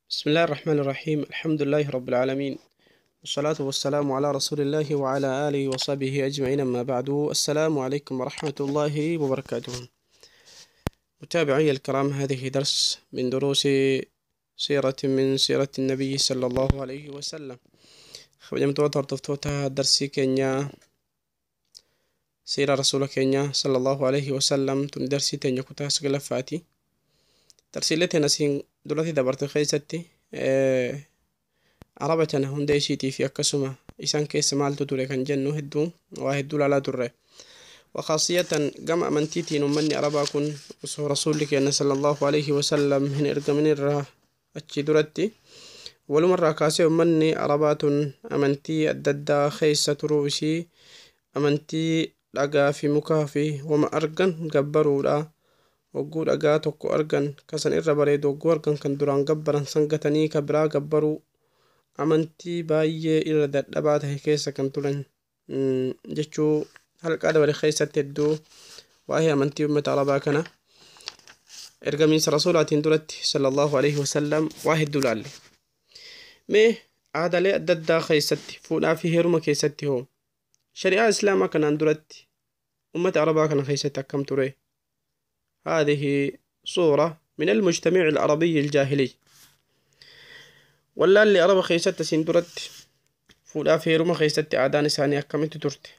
بسم الله الرحمن الرحيم. الحمد لله رب العالمين، والصلاة والسلام على رسول الله وعلى آله وصحبه أجمعين، أما بعد، السلام عليكم ورحمة الله وبركاته. متابعي الكرام، هذه درس من دروس سيرة من سيرة النبي صلى الله عليه وسلم. Kabajamtoota hordoftoota darsii keenya siira rasuula keenya sallallahu alaihi wasallam, tun darsii teenya kutaa sagalaffaati. Darsiilee teenya asiin duratti dabarte keessatti Araba tana hunda isiitii fi akkasuma isaan keessa maaltu ture kan jennu hedduu waa hedduu laalaa turre. Wakaasiyatan gama amantiitiin ummanni Arabaa kun osoo rasuulli keenya sallallahu alaihi wasallam hin ergamin irraa achi duratti walumarraa kaasee ummanni Arabaa tun amantii adda addaa keessa turuu isii, amantii dhagaa fi mukaa fi wama argan gabbaruudha. Hogguu dhagaa tokko argan, kasan irra bareedu hogguu argan, kan duraan gabbaran san gatanii ka biraa gabbaruu, amantii baay'ee irra dadhabaa tahe keessa kan turan jechuu halqaa dabale keessatti hedduu waa'ee amantii ummata Arabaa kana ergamiinsa rasuulaatiin duratti sallallahu alaihi wasallam waa hedduu laalle. Mee aadaalee adda addaa keessatti, fuudhaa fi heeruma keessatti hoo, shari'aa Islaamaa kanaan duratti ummata Arabaa kana keessatti akkam ture? هذه صورة من المجتمع العربي الجاهلي. ولا اللي عرب خيست سندرت fuudhaa fi heeruma keessatti aadaan isaanii akkamitti turte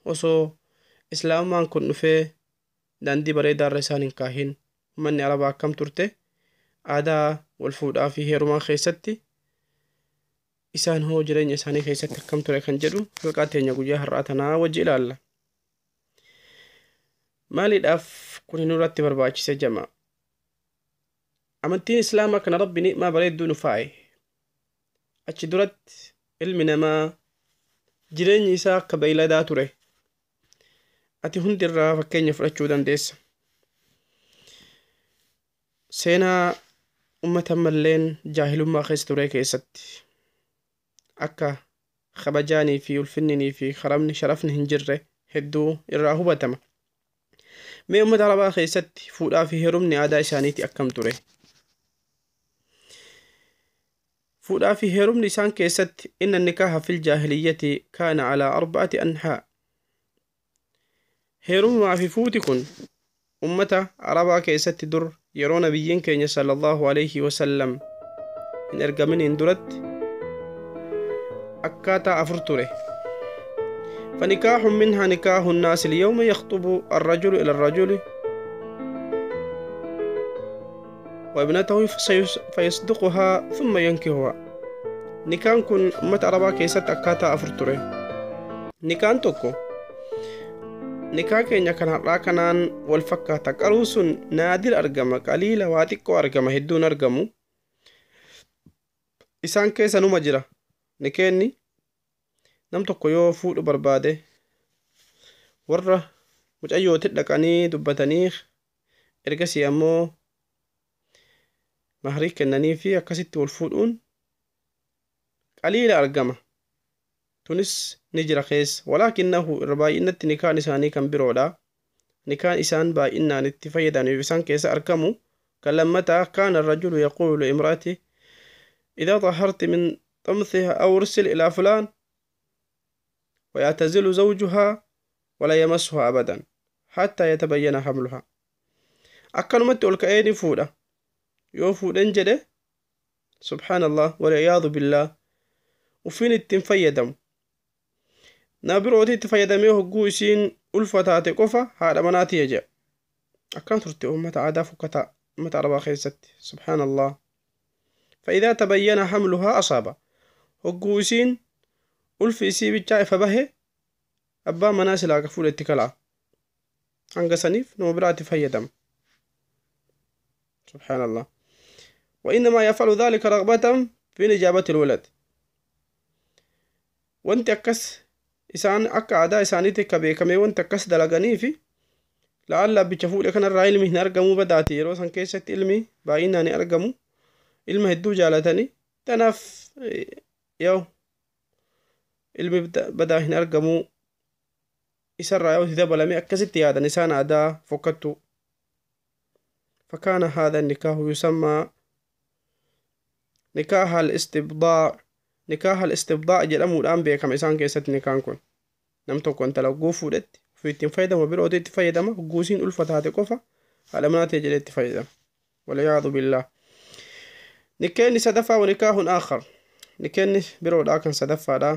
osoo Islaamaan kun dhufee daandii bareedaa irra isaan hin kaahin? Ummanni Arabaa akkam turte aadaa wal fuudhaa fi heerumaa keessatti? Isaan hoo jireenya isaanii keessatti akkam ture kan jedhu halqaa teenya guyyaa har'aa tanaa wajji ilaalla. Maaliidhaaf kun nurratti barbaachise jama? Amantiin Islaamaa kana Rabbi ni'maa bareedduu nu faaye. Achi duratti ilmi namaa jireenyi isaa akka beeyladaa ture. Ati hundirraa fakkeenya fudhachuu dandeessa. Seenaa ummata malleen jaahilummaa keessa ture keessatti akka kabajaanii fi ulfinninii fi karamni sharafni hin jirre hedduu irraa hubatama. Mee ummata Arabaa keessatti fuudhaa fi heerumni aadaa isaaniiti akkam ture? Fuudhaa fi heerumni isaan keessatti, inna nikaaha fil jaahiliyyati kaana alaa arba'ati anhaa. Heerumaa fi fuuti kun ummata Arabaa keessatti dur yeroo nabiyyiin keenya sallallahu alaihi wasallam hin ergaminiin duratti akkaataa afur ture. فنكاح منها نكاح الناس اليوم، يخطب الرجل إلى الرجل وابنته فيصدقها ثم ينكحها. Nikaan kun ummata Arabaa keessatti akkaataa afur ture. Nikaan tokko nikaa keenya kan har'aa kanaan wal fakkaata. Qaruu sun naadir argama, qaliila, waa xiqqoo argama, hedduun argamu. Isaan keessa numa jira. Nikeenni nam tokko yoo fuudhu barbaade warra mucayyooti dhaqanii dubbatanii, ergasii ammoo mahrii kennanii fi akkasitti wal fuudhuun qaliila argama. Tunis ni jira keessa. Walaakinnahu irra baay'inatti nikaan isaanii kan biroodha. Nikaan isaan baay'inaan itti fayyadaniif isaan keessa argamu kan lammataa, كان الرجل يقول لامرأته إذا طهرت من طمثها أو أرسل إلى فلان، ويعتزل زوجها ولا يمسها أبدا حتى يتبين حملها. Akkanumatti ol ka'ee ni fuudha. Yoo fuudhan jedhe, subhaan Allah wal'iyaadu billah, ufiin ittiin fayyadamu. Na birooti itti fayyadamee hogguu isiin ulfa taate qofa haadha manaati jedha. Akkam turte ummata aadaa fokkataa ummata Arabaa keessatti, subhaan Allah. فإذا تبين حملها أصاب. Hogguu isiin ulfi isii bichaa ifa bahe abbaa manaa silaa ka fuudhetti kalaa. Hanga saniif nama biraatti fayyadama. سبحان الله. وإنما يفعل ذلك رغبة في إنجاب الولد. Wanti akkas isaan akka aadaa isaaniitti akka beekamee wanti akkas dalaganii fi la'alla abbicha fuudhe kanarraa ilmi hin argamuu badaati. Yeroo san keessatti ilmi baay'inaan hin argamu, ilma hedduu jaalatanii, tanaaf yoo ilmi badaa hin argamuu isarraa yoo itti dabalame akkasitti yaadan isaan aadaa fokkattu. فكان هذا النكاح يسمى Nikaaha al-istibdaac, nikaaha al-istibdaac jedhamuudhaan beekama isaan keessatti. Nikaan kun nam tokko intala hogguu fuudhetti ofii ittiin fayyadama, birootu itti fayyadama. Hogguu isiin ulfa taate qofa haadha manaa ta'e jedhee itti fayyadama. Wal'iyaadu billaah. Nikeenni sadaffaa, wanikaahuun aakhar, nikeenni biroodhaa kan sadaffaadhaa,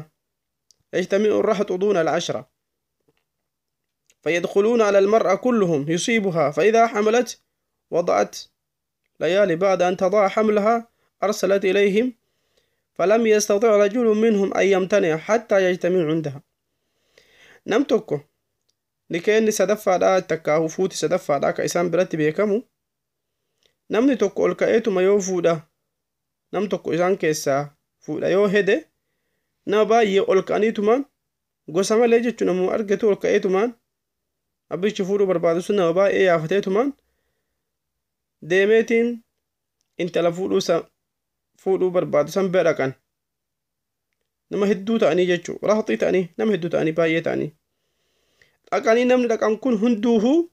يجتمع الرهط دون العشرة فيدخلون على المرأة كلهم يصيبها، فإذا حملت وضعت ليالي، بعد أن تضع حملها أرسلت إليهم، فلم يستطع رجل منهم أن يمتنع حتى يجتمع عندها. Nam tokko nikeenni sadaffaadhaa takkaahu fuuti sadaffaadhaa ka isaan biratti beekamu, namni tokko ol ka'eetuma yoo fuudha, nam tokko isaan keessaa fuudha yoo hede, nama baay'ee ol ka'aniitumaan gosa malee jechuun namuma argatu ol ka'eetumaan abbichi fuudhuu barbaadu sun nama baay'ee yaafateetumaan deemeetiin intala fuudhuu barbaadu san bira dhaqan. Nama hedduu ta'anii jechuu, rahaxii ta'anii, nama hedduu ta'anii, baay'ee ta'anii dhaqanii. Namni dhaqan kun hunduuhuu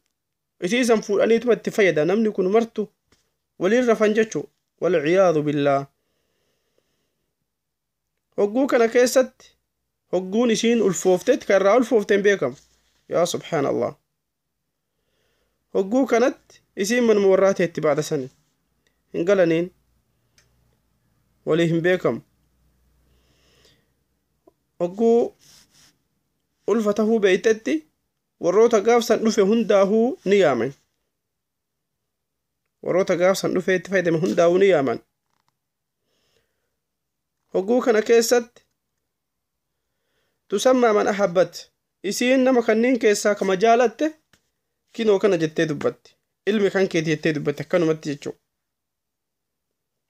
isii san fuudhaniituma itti fayyada. Namni kun martu waliin rafan jechuu. Walciyaadu billaah. Hogguu kana keessatti hogguun isiin ulfooftetti kan irraa ulfoofte hin beekamu. Yaa subhaan Allah. Hogguu kanatti isiin manuma warraa teetti baadha sani hin galaniin, walii hin beekamu. Hogguu ulfa tahuu beeytetti warroota gaafsan dhufe hundaahuu ni yaaman. Warroota gaafsan dhufe itti fayyadame hundaahuu ni yaaman. Hogguu kana keessatti tusammaa man ahabbat, isiin nama kanneen keessaa kama jaalatte kinoo kana jettee dubbatti, ilmi kan keeti jettee dubbatti akkanumatti jechuu.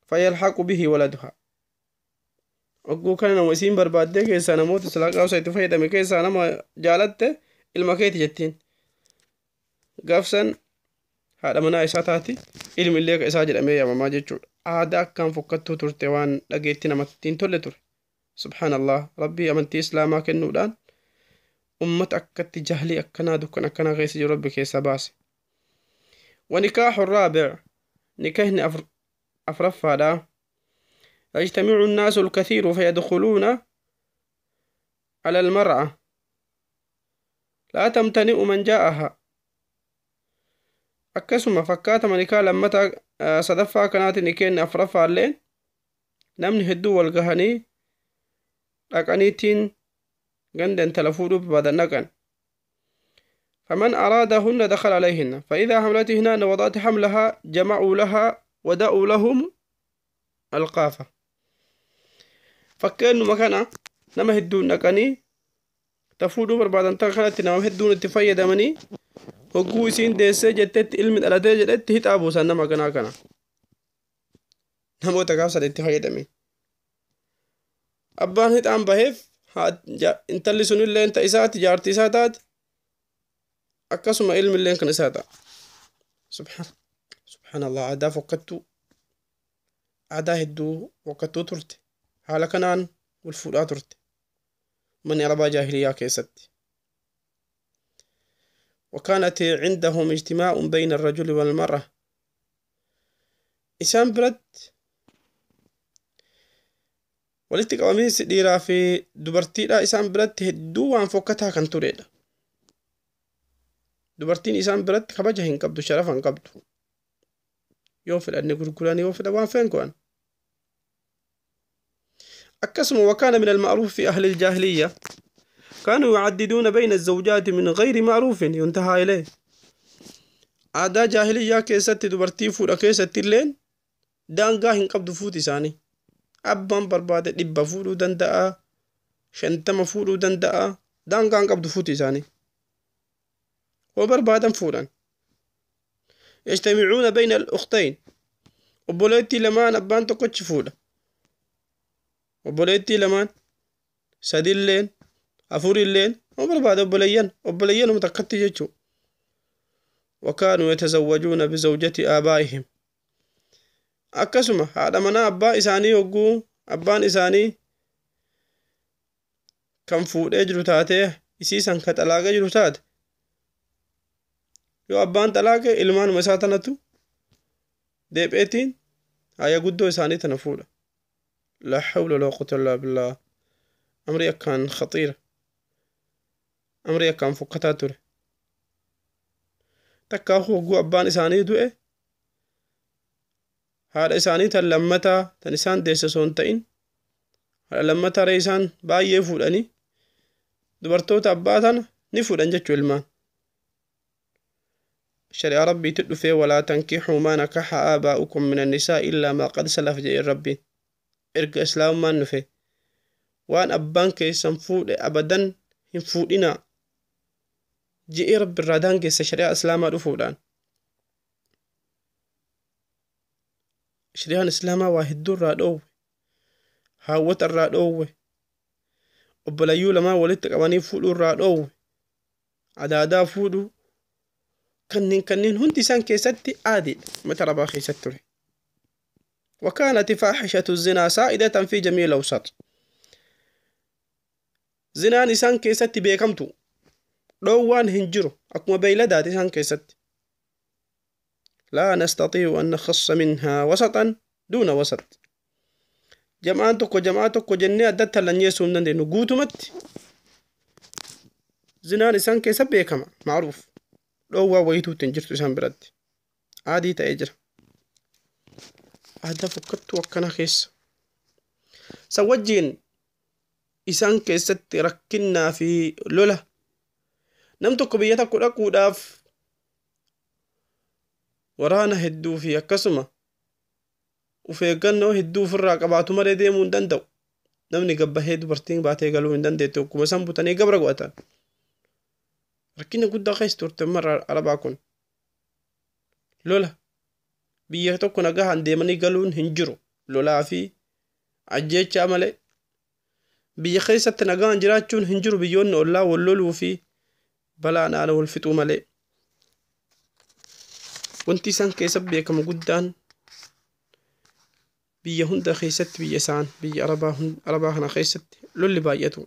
Fayyalhaqu bihi waladuha. Hogguu kana nama isiin barbaaddee keessaa, namoota silaa qaabsa itti fayyadame keessaa nama jaalatte ilma keeti jettiin. Gaafsan haadha manaa isaa taati, ilmi illee ka isaa jedhamee yaamamaa jechuudha. Aadaa akkaan fokkattuu turte, waan dhageetti namatti hin tolle ture. Subhaanallah. Rabbii amantii islaamaa kennuudhaan ummata akkatti jahlii akkanaa dukkan akkanaa keessa jiru rabbi keessaa baase. ونكاح الرابع، نكاح أفرفادا، يجتمع الناس الكثير فيدخلون على المرأة لا تمتنئ من جاءها. Akkasuma fakkaatama nikaa lammata sadaffaa kanaati nikeenni afuraffaalleen namni hedduu wal gahanii dhaqaniitiin ganda intala fuudhuu barbaadan dhaqan. فمن أرادهن دخل عليهن، فإذا حملتهن وضعت حملها جمعوا لها ودأوا لهم القافة. Fakkeenyuma kana nama hedduun dhaqanii ta fuudhuu barbaadan tan kanatti nama hedduun itti fayyadamanii, hogguu isiin deessee jettetti, ilmi dhalatee jedhetti, hixaa buusan nama kanaa kana namoota gaafsan itti fayyadame. Abbaan hixaan baheef intalli sunillee ta isaati, jaartii isaa taate, akkasuma ilmilleen kan isaa ta'a. Subhaanallah. Aadaa fokkattuu, aadaa hedduu fokkattuu turte. Haala kanaan wal fuudhaa turte manni arabaa jaahiliyaa keessatti. وكانت عندهم اجتماع بين الرجل والمرأة. Isaan biratti walitti qabamiinsi dhiiraa fi dubartiidha isaan biratti hedduu waan fokkataa kan turedha. Dubartiin isaan biratti kabaja hin qabdu, sharafa hin qabdu. Yoo fedhanni gurguran, yoo fedhan waan feen go'an. Akkasuma وكان من المعروف في أهل الجاهلية كانوا يعددون بين الزوجات من غير معروف ينتهى إليه. Aadaa jaahiliyyaa keessatti dubartii fuudha keessatti illeen daangaa hin qabdu fuuti isaanii. Abbaan barbaade 100 fuudhuu danda'a, 50 fuudhuu danda'a, daangaa hin qabdu fuuti isaanii. Hoo barbaadan fuudhan. يجتمعون بين الأختين، obboleettii lamaan abbaan tokkochi fuudha. Obboleettii lamaan, sadilleen, afurilleen hoo barbaade, obboleeyyan obboleeyyanuma takkatti jechuu. وكانوا يتزوجون بزوجة آبائهم. Akkasuma haadha manaa abbaa isaanii, hogguu abbaan isaanii kan fuudhee jiru taatee isiisan ka xalaaqee jiru taate, yoo abbaan xalaaqe ilmaanuma isaa tanatu deepheetiin haya guddoo isaanii tana fuudha. Laa hawla walaa quwwata illaa billaah. Amri akkaan khaxiira, amri akkaan fokkataa ture. Takkaa hogguu abbaan isaanii du'e haadha isaanii tan lammataa tan isaan deesse osoo hin ta'in haadha lammataa ree isaan baay'ee fuudhanii dubartoota abbaa tana ni fuudhan jechuu ilmaan. Shari'aa rabbiitti dhufee walaa tankixuu maa nakaxa aabaa'ukum min annisaa illaa maa qad salaf jedheen rabbiin. Erga islaamummaan dhufe waan abbaan keessan fuudhe abadan hin fuudhinaa je'ee rabbi irraa daangesse shari'aa islaamaa dhufuudhaan. Shari'aan islaamaa waa hedduu irraa dhoowwe, haawwata irraa dhoowwe, obbolayyuu lamaan walitti qabanii fuudhuu irraa dhoowwe, adaadaa fuudhuu kanneen hundi isaan keessatti aadiidha mata arabaa keessatti ture. وكانت فاحشة الزنا سائدة في جميع الأوساط. Zinaan isaan keessatti beekamtu, dhoowwaan hin jiru, akkuma beeyladaati isaan keessatti. لا نستطيع أن نخص منها وسطا دون وسط. Jam'aan tokko jam'aa tokko jennee addatti hallanyeessuu hin dandeenyu. Guutumatti zinaan isaan keessa beekama, macruuf, dhoowwaa wayituutti hin jirtu isaan biratti, aadii ta'ee jira. Aadaa fokkattuu akkanaa keessa san wajjiin isaan keessatti rakkinnaa fi lola. Nam tokko biyya tokko dhaquudhaaf waraana hedduu fi akkasuma uf eeggannoo hedduu ofirraa qabaatu malee deemuu hin danda'u. Namni gabbahee dubartiin baatee galuu hin dandeettu, akkuma isaan butanii gabra godhatan. Rakkina guddaa keessa turte marra arabaa kun. Lola, biyya tokko nagahaan deemanii galuun hin jiru, lolaa fi ajjeechaa malee. Biyya keessatti nagaan jiraachuun hin jiru, biyyoonni ollaa wal loluu fi balaan haala wal fixuu malee. Wanti isaan keessa beekamu guddaan biyya hunda keessatti, biyya isaan biyya arabaa kana keessatti lolli baay'atu.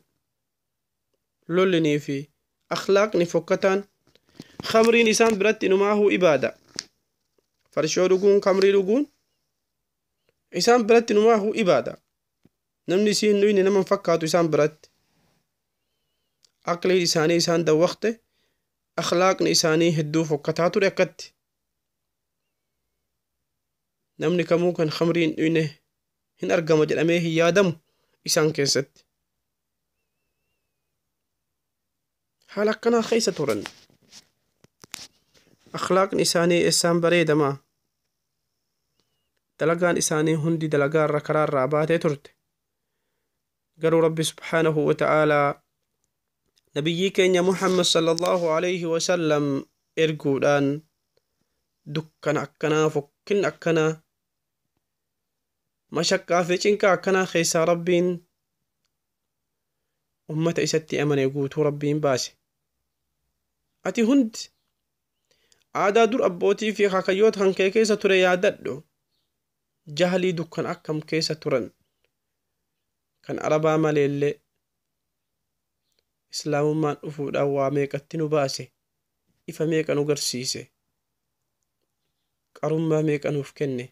Lollinii fi akhlaaqni fokkataan, khamriin isaan biratti inumaahuu ibaada. Farshoo dhuguun, khamrii dhuguun isaan biratti inumaahuu ibaada. Namni isiin dhuyne nama hin fakkaatu isaan biratti. Aqliin isaanii isaan dawwaqte, akhlaaqni isaanii hedduu fokkataa ture akkatti. Namni kamuu kan khamrii hin dhuyne hin argama jedhamee hin yaadamu isaan keessatti. Haala akkanaa keessa turan. Akhlaaqni isaanii eessaan bareedamaa? Dalagaan isaanii hundi dalagaarra karaarraa baatee turte. Garuu Rabbi subhaanahu wa ta'aalaa nabiyyii keenya Muhammad sallallahu alayhi wa sallam erguudhaan dukkana akkanaa, fokkinna akkanaa, mashaqqaa fi cinqaa akkanaa keessaa Rabbiin ummata isatti amane guutuu Rabbiin baase. Ati hundi aadaa dur abbootii fi akaakayyoota kan kee keessa ture yaadadhu. Jahlii dukkan akkam keessa turan kan arabaa maleellee islaamummaan dhufuudhaan waa meeqatti nu baase, ifa meeqa nu garsiise, qarummaa meeqa nuuf kenne.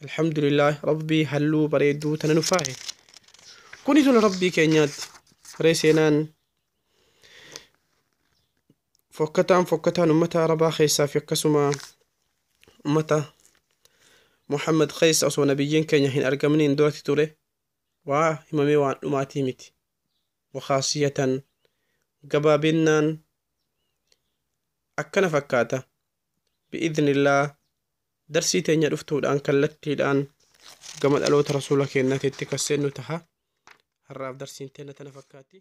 Alhamdulillah, rabbii halluu bareedduu tana nu faaye. Kuni tola rabbii keenyaatti. Ree seenaan fokkataan ummata arabaa keessaa fi akkasuma ummata Muhammad keessa osoo nabiyyiin keenya hin argaminiin duratti ture waa himamee waan dhumaatii miti. Wakaasiyatan gabaabinnaan akkana fakkaata. Bi'idhnillaa darsii teenya dhuftuudhaan kallattiidhaan gama dhaloota rasuula keenyaatiitti kan seennu taha. Har'aaf darsiin teenya tana fakkaatti.